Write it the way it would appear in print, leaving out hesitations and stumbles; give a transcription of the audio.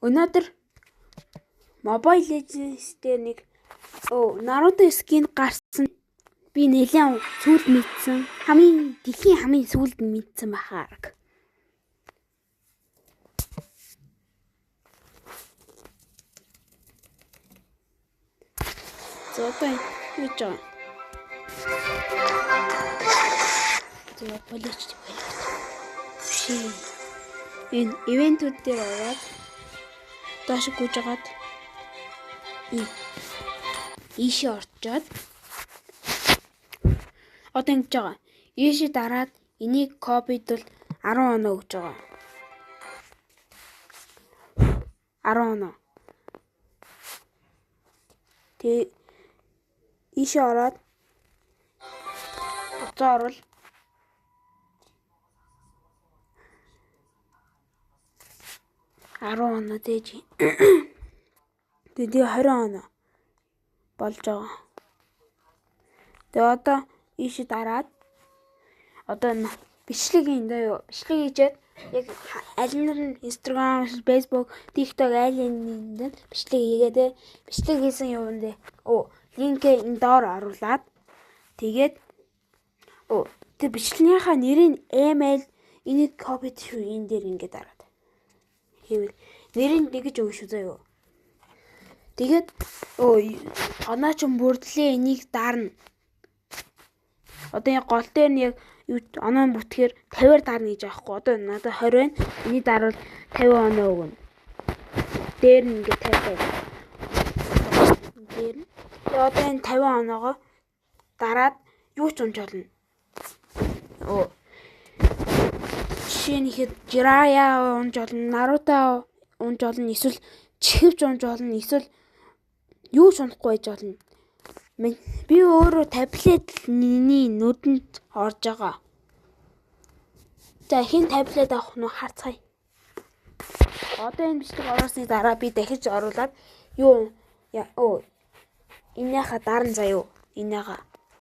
Өнөөдөр Mobile Legends дээр нэг Naruto skin гарсан. Би нэлээд сүүлд мэдсэн. Хамгийн дэлхийн хамгийн сүүлд нь мэдсэн бахаа. За одоо юу гэж байгаа юм? За болооч болооч. Ши. Энэ ивентүүд дээр ороод доош гүйж агаад ийшээ орчоод одоо ингэж байгаа. Ийшээ дараад энийг копидвол 10 оноо өгж байгаа. 10 оноо. Тэгээ ийшээ ороод буцаа орвол 10 оноо дээж. Тэгээ 20 оноо болж байгаа. Тэгээ одоо ийшээ дараад одоо бичлэг хийн даа юу. Бичлэг хийчихэд яг аль нь Instagram, Facebook, TikTok аль нэгэнд бичлэг хийгээ те. Бичлэг хийсэн юм дээр линкээ энэ доор оруулаад тэгээд тэр бичлэгийнхаа нэрийг ML энийг copy шүү энэ дээр ингээд дараад. Хийвэл нэрийг нэгж өгнө шүү заа юу. Тэгээд оноо ч бүрдлээ энийг дарна. Одоо яг гол дээр нь яг юу оноо бүтгэхээр 50-аар дарна гэж аахгүй. Одоо надад 20 байна. Энийг дарвал 50 оноо өгнө. Дээр нь ингээд 50 байна. Дээр нь. Тэгээ одоо энэ 50 оноогоо дараад юу ч унж болно. Жишээ нь ихэд Jiraiya унж болно, Naruto унж болно, эсвэл чихвч унж болно, эсвэл юу ч унахгүй байж болно. Би өөрөө таблетны нүдэнд орж байгаа. За хэн таблет авах нь харцгаая. Одоо энэ бичлэг ороосны дараа би дахиж оруулаад юу энийхээ дарна заяа. Энийхээ.